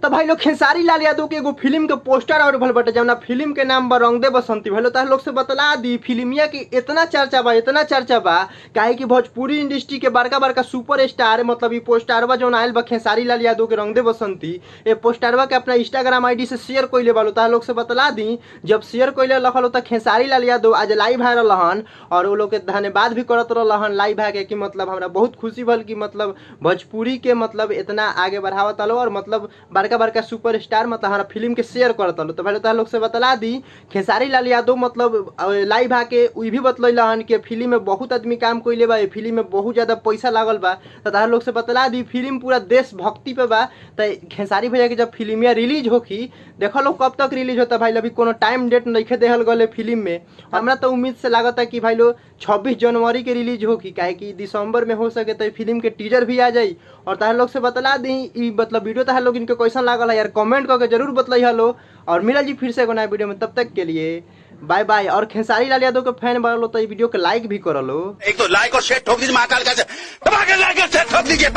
तो भाई लोग, खेसारी लाल यादव के एगो फिल्म के पोस्टर और भल बटे, जौना फिल्म के नाम बा रंग दे बसंती। भाई लोग, तार लोग से बतला दी, फिल्मिया की इतना चर्चा बा, इतना चर्चा बा, काहे कि भोजपुरी इंडस्ट्री के बड़का बड़का सुपर स्टार मतलब ई पोस्टरवा जौन आयल बा खेसारी लाल यादव के रंग दे बसंती, ए पोस्टरवा के अपना इंस्टाग्राम आईडी से शेयर कइले बालो। तार लोग से बतला दी, जब शेयर कइले लखल त खेसारी लाल यादव आज लाइव आयल रहन और वो लोग के धन्यवाद भी करत रहन लाइव आके कि मतलब हमरा बहुत खुशी भल कि मतलब भोजपुरी के मतलब इतना आगे बढ़ावत आलो और मतलब बड़का बड़का सुपर स्टार मतलब हमारा फिल्म के शेयर करत आलो। तो पहले तो लोग से बतला दी, खेसारी लाल यादव मतलब लाइव आके उ भी बतलैलन कि फिल्म में बहुत आदमी काम कइले बा, फिल्म में बहुत ज़्यादा पैसा लागल बा। तो तार लोग से बतला दी, फिल्म पूरा देशभक्ति पे बा। तो खेसारी भैया के जब फिल्मिया रिलीज होखी, देखो लोग कब तक रिलीज होता भाई, अभी कोनो टाइम डेट नहीं देहल गए फिल्म में। हमरा तो उम्मीद से लागत है कि भाई लोग 26 जनवरी के रिलीज होगी, काहे कि दिसंबर में हो सके तो फिल्म के टीजर भी आ जाई। और तार लोग से बतला दी, ई मतलब वीडियो तार लोग इनके कैसन लागल है यार, कमेंट करके जरूर बतलाई हलो। और मिला जी फिर से एगो नया वीडियो में, तब तक के लिए बाय बाय। और खेसारी लाल यादव के फैन बनलो तो वीडियो के लाइक भी करलो। एक तो लाइक और शेयर ठोक दीजिए, महाकाल का लाइक और शेयर ठोक दीजिए।